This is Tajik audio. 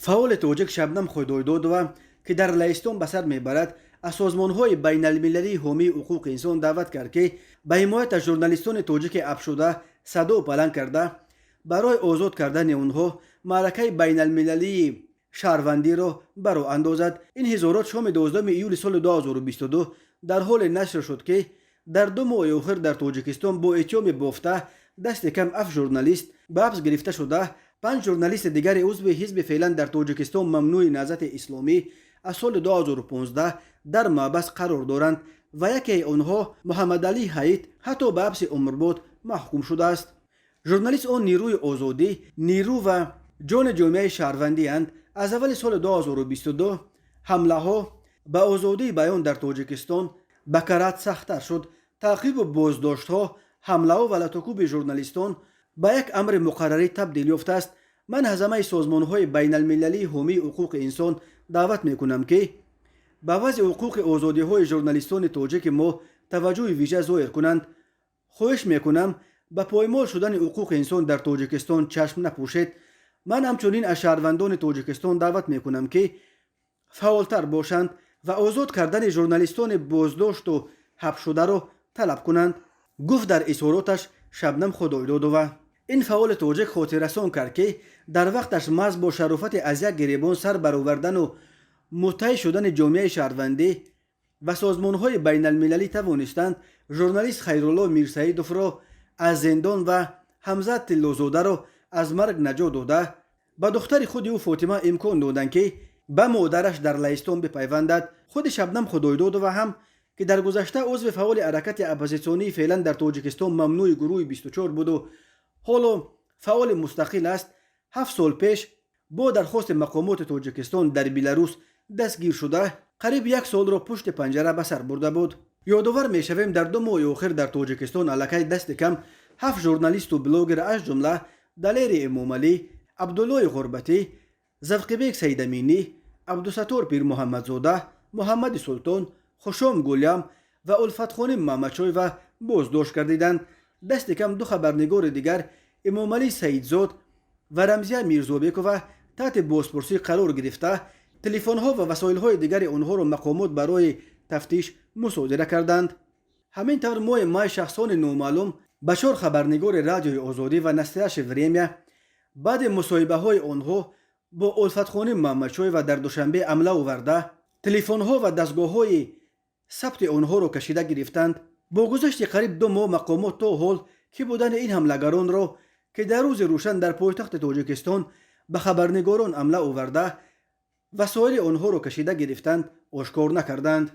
Фаъоли тоҷик Шабнам Худойдодова, ки дар Лаҳистон ба сар мебарад, аз созмонҳои байналмилалии ҳомии ҳуқуқи инсон даъват кард, ки ба ҳимоят аз журналистони тоҷики ҳабсшуда садо баланд карда, барои озод кардани онҳо маъракаи байналмилалии шаҳрвандиро ба роҳ андозад. Ин изҳорот шоми 12 июли соли 2022 дар ҳоле нашр шуд, ки дар 2 моҳи охир дар Тоҷикистон бо иттиҳоми бофта дасти кам ҳафт журналист ба ҳабс гирифта шуда, панҷ журналисти дигари узви ҳизби феълан дар Тоҷикистон мамнӯи Наҳзати Исломӣ аз соли 2015 дар маҳбас қарор доранд ва якеи онҳо, Муҳаммадалӣ Ҳаит, ҳатто ба ҳабси умрбод маҳкум шудааст. Журналист он нерӯи озодӣ, нерӯ ва ҷони ҷомеаи шаҳрвандианд. Аз аввали соли 2022 ҳамлаҳо ба озодии баён дар Тоҷикистон ба каррат сахттар шуд. Таъқибу боздоштҳо, ҳамлаҳо ва латукӯби журналистон ба як амри муқаррарӣ табдил ёфтааст. Ман аз ҳамаи созмонҳои байналмилалии ҳомии ҳуқуқи инсон даъват мекунам, ки ба вазъи ҳуқуқи озодиҳои журналистони тоҷики мо таваҷҷӯҳи вижа зоҳир кунанд. Хоҳиш мекунам, ба поймол шудани ҳуқуқи инсон дар Тоҷикистон чашм напӯшед. Ман ҳамчунин аз шаҳрвандони Тоҷикистон даъват мекунам, ки фаъолтар бошанд ва озод кардани журналистони боздошту ҳабсшударо талаб кунанд, гуфт дар изҳороташ Шабнам Худойдодова. Ин фаъоли тоҷик хотиррасон кард, ки дар вақташ маҳз бо шарофати аз як гиребон сар баровардану муттаҳид шудани ҷомеаи шаҳрвандӣ ва созмонҳои байналмилалӣ тавонистанд журналист Хайрулло Мирсаидовро аз зиндон ва Ҳамза Тиллозодаро аз марг наҷот дода, ба духтари худи ӯ Фотима имкон доданд, ки ба модараш дар Лаҳистон бипайвандад. Худи Шабнам Худойдодова ҳам, ки дар гузашта узви фаъоли ҳаракати оппозитсионии феълан дар Тоҷикистон мамнӯи гурӯҳи 24 буду ҳоло фаъоли мустақил аст, 7 сол пеш бо дархости мақомоти Тоҷикистон дар Беларус дастгир шуда, қариб як солро пушти панҷара ба сар бурда буд. Ёдовар мешавем, дар 2 моҳи охир дар Тоҷикистон аллакай дасти кам ҳафт журналисту блогер, аз ҷумла Далери Эмомалӣ, Абдуллои Ғурбатӣ, Завқибек Саидаминӣ, Абдусаттор Пирмуҳаммадзода, Муҳаммади Султон, Хушом Гулям ва Улфатхоним Маҳмадшоева боздошт гардиданд. Дасти кам ду хабарнигори дигар, Эмомалӣ Саидзод ва Рамзия Мирзобекова, таҳти бозпурсӣ қарор гирифта, телефонҳо ва васоилҳои дигари онҳоро мақомот барои тафтиш мусодира карданд. Ҳамин тавр, моҳи май шахсони номаълум ба чор хабарнигори Радиои Озодӣ ва Настоящее время баъди мусоҳибаҳои онҳо бо Улфатхоним Маҳмадшоева дар Душанбе ҳамла оварда, телефонҳо ва дастгоҳҳои сабти онҳоро кашида гирифтанд. Бо гузашти қариб 2 моҳ мақомот то ҳол кӣ будани ин ҳамлагаронро, ки дар рӯзи рӯшан дар пойтахти Тоҷикистон ба хабарнигорон ҳамла оварда, васоили онҳоро кашида гирифтанд, ошкор накарданд.